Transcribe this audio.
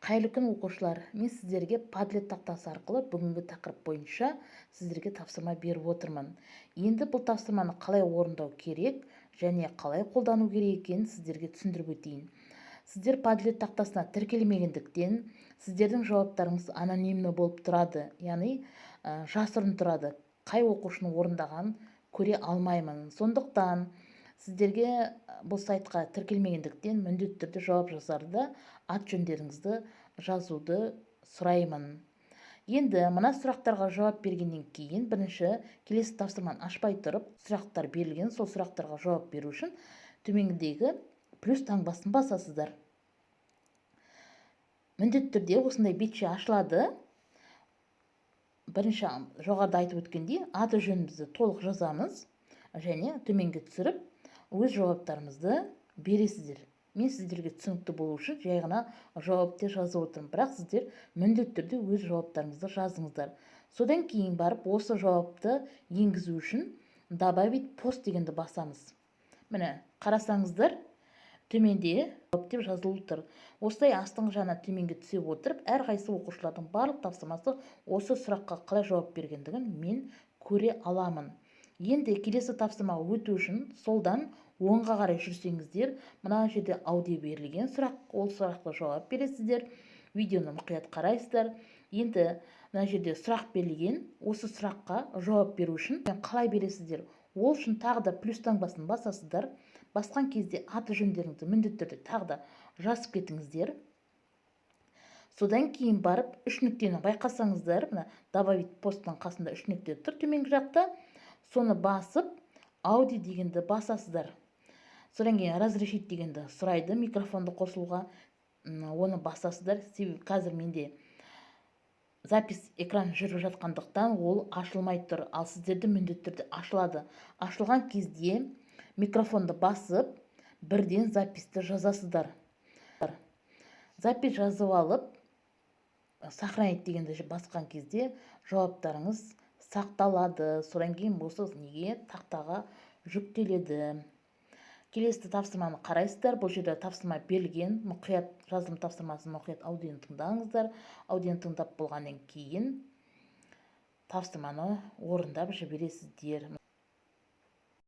Қайырлы күн, оқушылар! Мен сіздерге Padlet тақтасы арқылы бүгінгі тақырып бойынша сіздерге тапсырма беріп отырмын. Енді бұл тапсырманы қалай орындау керек және қалай қолдану керек екенін сіздерге түсіндіріп өтейін. Сіздер Padlet тақтасына тіркелмегендіктен, сіздердің жауаптарыңыз анонимный болып тұрады, яғни жасырын тұрады, қай оқушының орындағанын көре алмаймын. Сондықтан сіздерге бұл сайтқа тіркелмегендіктен, міндетті түрде жауап жазарда ат жөндеріңізді жазуды сұраймын. Енді мына сұрақтарға жауап бергеннен кейін, бірінші келесі тапсырманы ашпай тұрып, сұрақтар берілген, сол сұрақтарға жауап беру үшін төменгідегі плюс таңбасын басасыздар. Міндетті түрде осындай бетше ашылады. Бірінші, жоғарыда айтып өткендей, аты жөнімізді толық жазамыз және төменге түсіріп, өз жауаптарымызды бересіздер. Мен сіздерге түсінікті болу үшін жай ғана жауап деп жазып отырмын, бірақ сіздер міндетті түрде өз жауаптарыңызды жазыңыздар. Содан кейін барып, осы жауапты енгізу үшін «Добавить пост» дегенді басамыз. Міне, қарасаңыздар, төменде «Жауап» деп жазылып тұр. Осылай астыңғы жағына төменге түсе отырып, әрқайсы оқушылардың барлық тапсырмасы, осы сұраққа қалай жауап бергендігін мен көре аламын. Енді келесі тапсырмаға өту үшін солдан оңға қарай жүрсеңіздер, мына жерде аудио берілген сұрақ, ол сұраққа жауап бересіздер. Видеоны мұқият қарайсыздар. Енді мына жерде сұрақ берілген, осы сұраққа жауап беру үшін қалай бересіздер? Ол үшін тағы да плюс таңбасын басасыздар. Басқан кезде аты жөндеріңізді міндетті түрде тағы да жазып кетіңіздер. Содан кейін барып үш нүктені байқасаңыздар, мына «Добавить пост» тың қасында үш нүкте тұр төменгі жақта, соны басып, «Аудио» дегенді басасыздар. Содан кейін «Разрешить» дегенді сұрайды микрофонды қосылуға, оны басасыздар. Себебі қазір менде запись экран жүріп жатқандықтан, ол ашылмай тұр, ал сіздерде міндетті түрде ашылады. Ашылған кезде микрофонды басып, бірден запись ті жазасыздар. Запись жазып алып, «Сохранить» дегенді басқан кезде жауаптарыңыз сақталады. Содан кейін осы неге, тақтаға жүктеледі. Келесі тапсырманы қарайсыздар. Бұл жерде тапсырма берілген, мұқият жазылым тапсырмасын мұқият аудионы тыңдаңыздар. Аудионы тыңдап болғаннан кейін тапсырманы орындап жібересіздер.